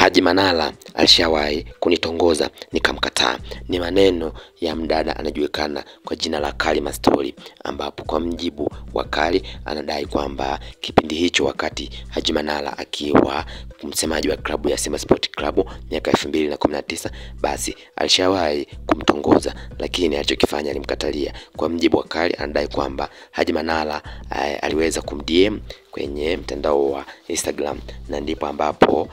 Haji Manara alishawahi kunitongoza nikamkataa. Ni maneno ya mdada anajulikana kwa jina la Karima Story, ambapo kwa mjibu wa Kali anadai kwamba kipindi hicho wakati Haji Manara akiwa msemaji wa klabu ya Simba Sport Club miaka 2019, basi alishawahi kumtongoza, lakini alichokifanya alimkatalia. Kwa mjibu wa Kali anadai kwamba Haji Manara aliweza kumDM kwenye mtandao wa Instagram, na ndipo ambapo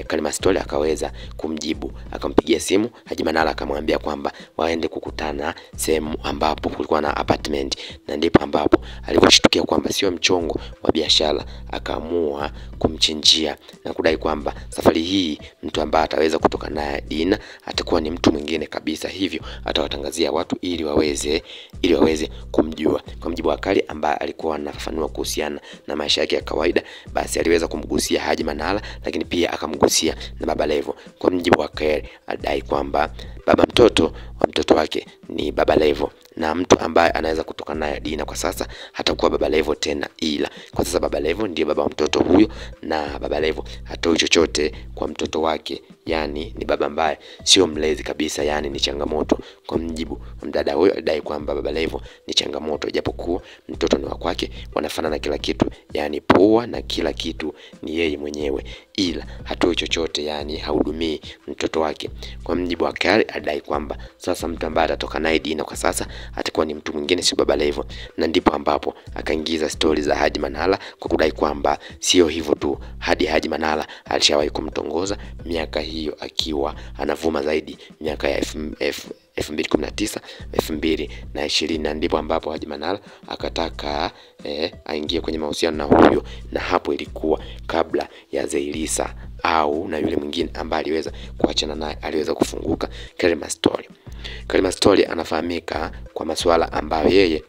Karima Story akaweza kumjibu, akampigia simu Haji Manara akamwambia kwamba waende kukutana sehemu ambapo kulikuwa na apartment, na ndipo ambapo aliposhtukia kwamba sio mchongo wa biashara, akaamua kumchinjia na kudai kwamba safari hii mtu ambaye ataweza kutoka naye Dina atakuwa ni mtu mwingine kabisa, hivyo atawatangazia watu ili waweze kumjua. Kwa mjibu wa Kali ambaye alikuwa anafafanua kuhusiana na maisha yake ya kawaida, basi aliweza kumgusia Haji Manara, lakini pia akamgusia na Baba Levo. Kwa mjibu wa Kali adai kwamba baba mtoto wa mtoto wake ni Baba Levo, na mtu ambaye anaweza kutoka naye Dina kwa sasa hatakuwa Baba Levo tena, ila kwa sasa Baba Levo ndiye baba wa mtoto huyo, na Baba Levo hatoi chochote kwa mtoto wake, yani ni baba ambaye sio mlezi kabisa, yani ni changamoto. Kwa mjibu mdada huyo alidai kwamba Baba Levo ni changamoto, japokuwa mtoto ni wa kwake, wanafanana kila kitu, yani pua na kila kitu ni yeye mwenyewe, ila hatoi chochote, yani hahudumii mtoto wake. Kwa mjibu wa Kali alidai kwamba sasa mtu ambaye atatoka naye Dina kwa sasa atakuwa ni mtu mwingine, sio Baba Levo, na ndipo ambapo akaingiza stori za Haji Manara kwa kudai kwamba sio hivyo tu, hadi Haji Manara alishawahi kumtongoza miaka hiyo akiwa anavuma zaidi miaka ya 2019 2020, na ndipo ambapo Haji Manara akataka aingie kwenye mahusiano na huyo, na hapo ilikuwa kabla ya Zailisa au na yule mwingine ambaye aliweza kuachana naye, aliweza kufunguka Karima Story. Karima Story anafahamika kwa masuala ambayo yeye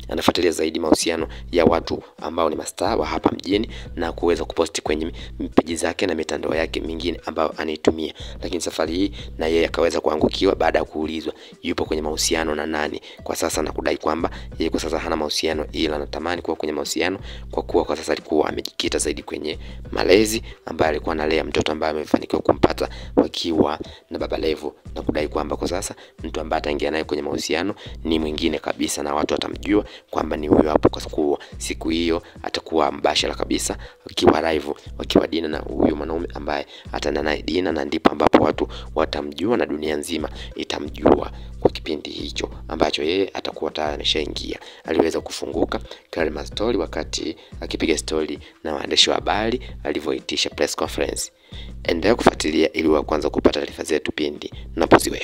anafuatilia zaidi mahusiano ya watu ambao ni mastaa wa hapa mjini na kuweza kuposti kwenye peji zake na mitandao yake mingine ambayo anaitumia. Lakini safari hii na yeye akaweza kuangukiwa baada ya kuulizwa yupo kwenye mahusiano na nani kwa sasa, na kudai kwamba yeye kwa sasa hana mahusiano, ila anatamani kuwa kwenye mahusiano kwa kuwa kwa sasa alikuwa amejikita zaidi kwenye malezi ambaye alikuwa analea mtoto ambaye amefanikiwa kumpata wakiwa na Baba Levo, na kudai kwamba kwa sasa mtu ambaye ataingia naye kwenye mahusiano ni mwingine kabisa na watu watamjua kwamba ni huyo hapo, kwa sababu siku hiyo atakuwa mbashara kabisa akiwa live wakiwa Dina na huyo mwanaume ambaye ataenda naye Dina, na ndipo ambapo watu watamjua na dunia nzima itamjua kwa kipindi hicho ambacho yeye atakuwa tayari ameshaingia. Aliweza kufunguka Karima Story wakati akipiga story na waandishi wa habari alivyoitisha press conference. Endelea kufuatilia ili wa kwanza kupata taarifa zetu pindi tunapoziweka.